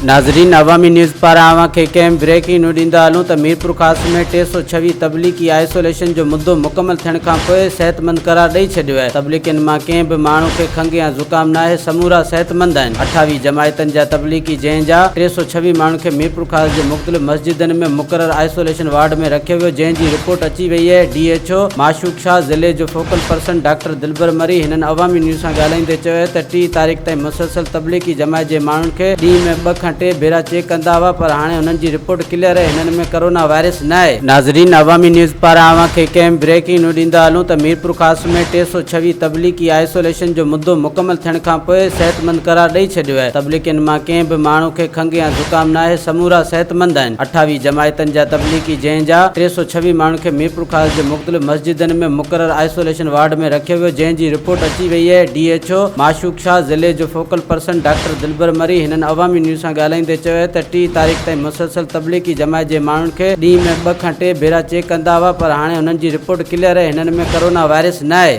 ناظرين عوامي نيوز پاران اوهان کي هڪ اهم بريڪنگ نيوز ڏيندا هلون ته ميرپورخاص ۾ 326 تبليغي آئسوليشن جو مدو مڪمل ٿيڻ کانپوء صحتمند قرار ڏئي ڇڏيو آهي تبليغين مان ڪنهن به ماڻهو کي کنگهه يا زڪام ناهي سمورا صحتمند آهن 28 جماعتن جا تبليغي جنهن جا 326 ماڻهن کي ميرپورخاص جي مختلف مسجدن ۾ مقرر آئسوليشن وارڊ ۾ رکيو ويو جنهن جي رپورٽ اچي وئي آهي ڊي ايڇ او معشوق شاهه ضلعي جو فوڪل پرسن ڊاڪٽر دلبر مري هنن عوامي نيوز سان ڳالهائيندي چيو آهي ته 30 تاريخ تائين مسلسل تبليغي جماعت جي ماڻهن کي ڏينهن ۾ ٻه کان ٽي ڀيرا چيڪ ڪندا هئا پر هاڻي انهن جي رپورٽ ڪليئر آهي هنن ۾ ڪرونا وائرس نه آهي. ناظرين عوامي نيوز پاران اوهان کي هڪ اهم بريڪنگ نيوز ڏيندا هلون ته ميرپورخاص ۾ 326 تبليغي آئسوليشن جو مدو مڪمل ٿيڻ کانپوء صحتمند قرار ڏئي ڇڏيو آهي تبليغين مان ڪنهن به ماڻهو کي کنگهه يا زڪام ناهي سمورا صحتمند آهن 28 جماعتن جا تبليغي جنهن جا 326 ماڻهن کي ميرپورخاص جي مختلف مسجدن ۾ مقرر آئسوليشن وارڊ ۾ رکيو ويو جنهن جي رپورٽ اچي وئي آهي ڊي ايڇ او معشوق شاهه ضلعي جو فوڪل پرسن ڊاڪٽر دلبر مري هنن عوامي نيوز سان ڳالهائيندي چيو آهي ته 30 تاريخ تائين مسلسل تبليغي جماعت جي ماڻهن کي ڏينهن ۾ ٻه کان ٽي ڀيرا چيڪ ڪندا هئا پر هاڻي انهن جي رپورٽ ڪليئر آهي هنن ۾ ڪرونا وائرس نه آهي.